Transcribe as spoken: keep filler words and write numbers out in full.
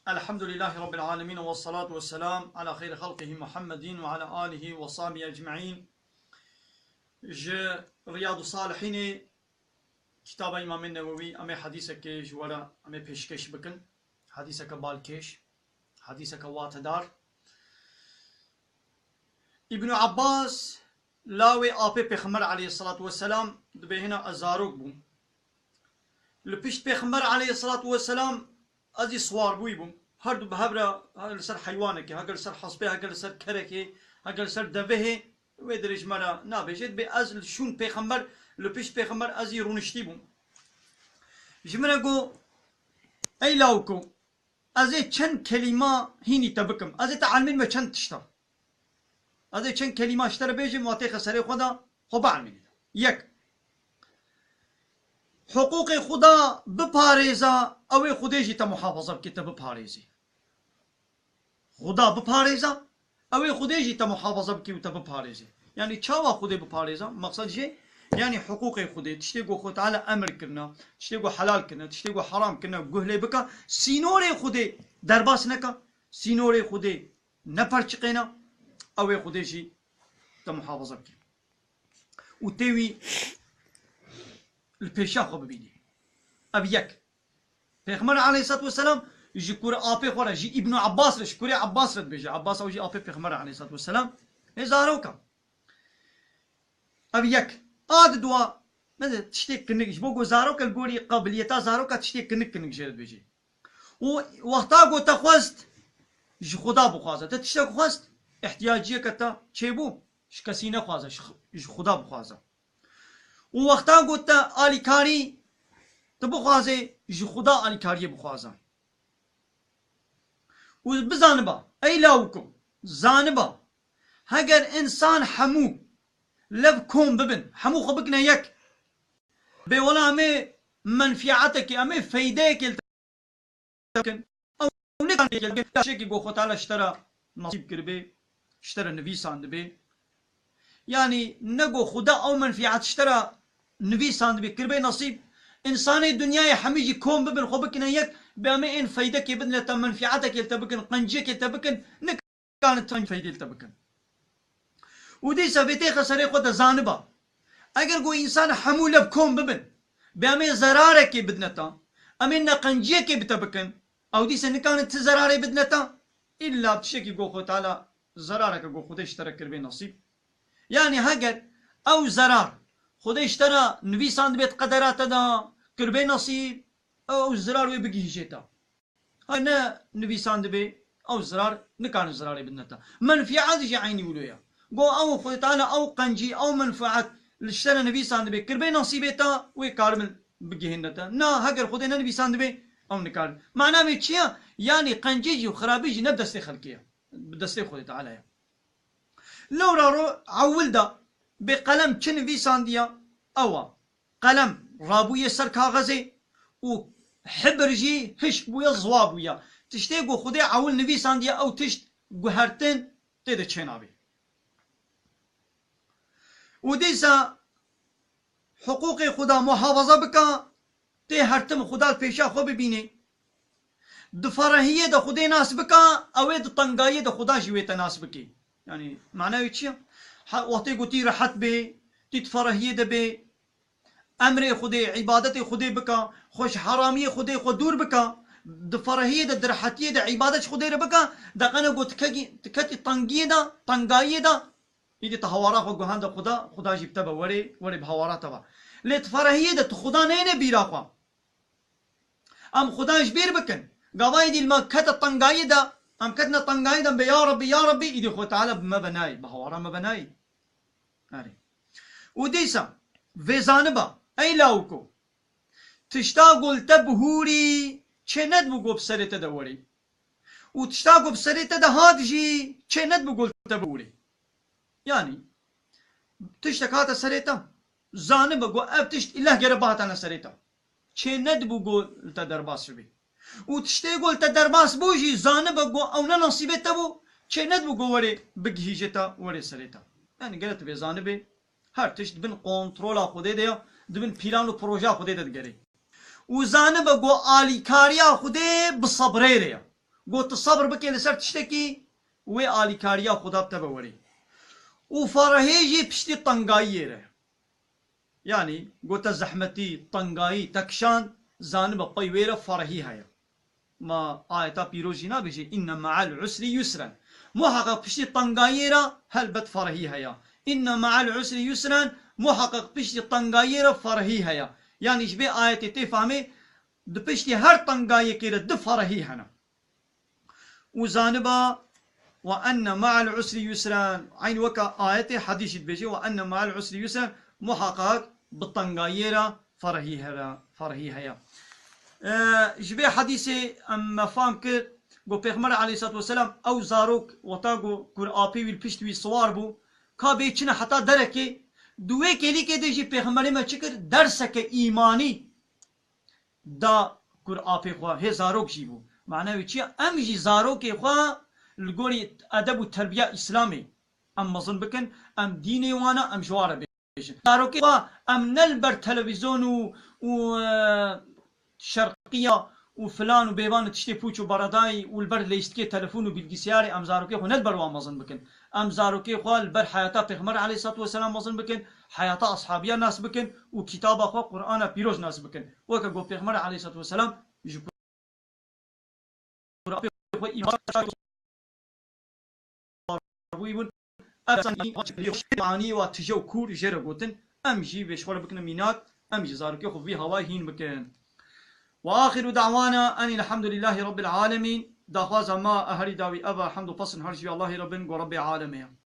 Elhamdülillahi Rabbil alemin ve salatu ve selam ala xeyri halqihi Muhammedin ve ala alihi ve sahbihi ecma'in. Ji Riyadu Salihînê, kitaba Îmamê Newewî, em ê hedîsekê ji we re em ê pêşkêş bikin. Hedîseke balkêş, hedîseke watedar. Îbnû Abbas, lawê apê Pêxember aleyhissalatu vesselam, dibê hina ez zarok bûm. Li pişt Pêxember aleyhissalatu vesselam ez jî siwar bûyî bûm. Her du bi hev re, he li ser heywanekê, heke li ser hespê, heke li ser kerekê, heke li ser devehê, wê dirê ji me re nabêje. Dibê ez li şûn Pêxember, li pişt Pêxember ez jî rûniştî bûm. Ji min re got, ey lawiko, ez ê çend kelîma hînî te bikim. Ez ê te elmîn me çend tişta. Ez ê çend kelîma ji te re bêjim, wa têxe serê xwe de, xwe bielmînî. Yek. Hiqûqê Xuda biparêza, ew ê Xwedê jî te muhafaza bike, te biparêzê. Xuda biparêza, ew ê Xwedê jî te muhafaza bike û te biparêzê. Yanî çawa Xwedê biparêza? Meqsed jê, yanî hiqûqê Xwedê, tiştê ku Xwe Teala emir kirine, tiştê ku helal kirine, tiştê ku heram kirine, guh lê bike, sînorê Xwedê derbas neke, sînorê Xwedê neperçiqêne, ew ê Xwedê jî te muhafaza bike. Û tê wî li pêşiya xwe bibînî. Ev yek. Pêxember aleyhissalatu vesselam ji kurê apê xwe re, ji Îbnû Abbas re, ji kurê Abbas re dibêje. Abbas ew jî apê Pêxember aleyhissalatu vesselam. Ê zaroka. Ev yek. A di dua, mesela tiştê kinik, ji bo ku zaroka li gorî qabiliyeta zaroka tiştê kinik kinik jê re dibêje. Û wexta ku te xwest, ji Xuda bixwaze. Te tiştek xwest, ihtiyaciyeke te çêbû, ji kesî nexwaze, ji, ji Xuda bixwaze. Û wexta ku te alîkarî, tu bixwazê, ji Xuda alîkariyê bixwaze. Û bizaniba, ey lawiko, zaniba, heger însan hemû lev kom bibin, hemû xwe bikine yek, bê wela em ê menfîetekê, em ê feydeyekê li te bikin. Ew nikarin têkil bikin. Tiştekî ku Xwe Teala ji te re nesîb kiribê, ji te re nivîsandibê. Yanî ne ku Xuda ew menfîet ji te re nivîsandibê, kiribê nesîb. Însanê dinyayê hemî jî kom bibin, xwe bikine yek, bê em ê ên feydekê bidine te, menfîetekê li te bikin, qenciyekê li te bikin, nik- karin tu feydê li te bikin. Û dîsa vê têxe serê xwe de zaniba. Eger ku însan hemû lev kom bibin, bê em ê zerarekê bidine te, em ê neqenciyekê bi te bikin, ew dîsa nikarin ti zerarê bidine te, îlla bi tiştekî ku Xwe Teala zerareke ku Xwedê ji te re kiribê nesîb. Yanî heger ew zerar Xwedê ji te re nivîsandibê di qedera te de, kiribê nesîb, ew zerar wê bigihîjê te. Ha ne nivîsandibê, ew zirar nikarin zirarê bidine te. Menfiat jî eynî wilo ye. Go ew Xwedê Teala ew qencî, ew menfaet li ji te re nivîsandibê, kiribê nasîbê te, wê karibin bigihîne te. Na, heger Xwedê nenivîsandibê, ew nikarin. Mana vê çi ye? Yanî qencî jî û xirabî jî ne bi destê xelkê ye. Bi destê Xwedê Teala ye. Lewra ro ewil de bê qelem çi nivîsandiya, ew a. Qelem rabûye ser kaxezê û hibir jî hişk bûye, ziwa bûye. Tiştê ku Xwedê ewil nivîsandiye, ew tişt guhertin tê de çênabê. Û dîsa hiqûqê Xuda muhafaza bika, tê her tim Xuda li pêşa xwe bibînê. Di ferehiyê de Xwedê nas bika, ew ê di tengayiyê de Xuda jî wê te nas bikê. Yanî, mana wê çi ye? Ha, wextê ku tî rehet bê, tî di ferehiyê de bê, emrê Xwedê, îbadetê Xwedê bika, xwe ji heramiyê Xwedê xwe dûr bika, di ferehiyê de, di rehetiyê de îbadet ji Xwedê re bika, deqene ku tu kekî-, tu ketî tengiyê de, tengayiyê de, îdî tu hawara xwe guhanda Xuda, Xuda jî bi te be, werê, werê bi hawara te be. Lê tu ferehiyê de tu Xuda neyne bîra xwe. Em Xudan ji bîr bikin. Gava êdî li me kete tengayî de, em ketine tengayî de, em bê ya Rebbî, ya Rebbî, îdî Xwe Teala bi me ve nayê, bi hawara me ve nayê. Erê. Û dîsa, vê zaniba, ey lawiko, tişta ku li te bihûrî, çê nedibû ku bi serê te de werî. Û tişta ku bi serê te de hat jî, çê nedibû ku li te bihûrî. Yanî, tiştek hate serê te, zanibe ku ev tişt îleh gere bihatane serê te. Çê nedibû ku li te derbas bibê. Û tiştê ku li te derbas bû jî zanibe ku ew ne nasîbê te bû, çê nedibû ku werê bigihîjê te, werê serê te. Yanî gere tu vê zanibê, her tişt di bin kontrola Xwedê de ye, di bin pîlan û projeya Xwedê de digerê. Û zanibe ku alîkariya Xwedê bi sebrê re ye. Got, tu sebr bike li ser tiştekî, wê alîkariya Xuda bi te ve werê. Û ferehî jî piştî tengayiyê re. Yanî, gote zehmetî, tengayî, te kişand, zanibe pey wê re ferehî heye. Ma ayeta pîroz jî nabêje, "Inne ma'al usri yusren." Muheqeq piştî tengayiyê re helbet ferehî heye. "Inne ma'al usri yusren", muheqeq piştî tengayiyê re ferehî heye. Yanî ji vê ayetê tê fehmê, di piştî her tengayiyekê re du ferehî hene. Û zaniba, "Ve enne ma'al usri yusren." Eyn weka ayetê hedîs jî dibêje, "Ve enne ma'al usri yusren." Muheqeq bi tengayiyê re ferehî here, ferehî heye. E, ji vê hedîsê em me fam kir, got Pêxember aleyhissalatu vesselam ew zarok weta got kur apê wî li pişt wî siwar bû, ka bê çine heta derekê, di wê kêlîkê de jî Pêxemberê me çi kir? Derseke îmanî da kur apê xwe, hê zarok jî bû. Mane wî çi ye? Em jî zarokê xwe li gorî edeb û terbiya Îslamê em mezin bikin, em dînê wan e, em ji wan re bêjin. Zarokê xwe em ne li ber televîzyon û, û, e, şerqiya û filan û bêvan û tiştê pûç û beredayî û li ber leyîstikê telefon û bilgisayarê em zarokê xwe ne li ber wan mezin bikin. Em zarokê xwe li ber heyata Pêxember aleyhissalatu vesselam mezin bikin, heyata ashabiya nas bikin û kitaba xwe Qur'ana pîroz nas bikin. Weke got Pêxember aleyhissalatu vesselam ji kur apê xwe îman bûyî bûn. Ev zanî, anî wa tije û kûr jê re gotin. Em jî vê ji xwe re bikin mînak, em jî zarokê xwe vî hawayî hîn bikin. Ve axiru da'wana enî elhamdulîllahî rabbil alemîn. Daxwaza me a herî dawî ev e, hemd û pesn her ji Allahî re bin, go Rebbê alemê ye.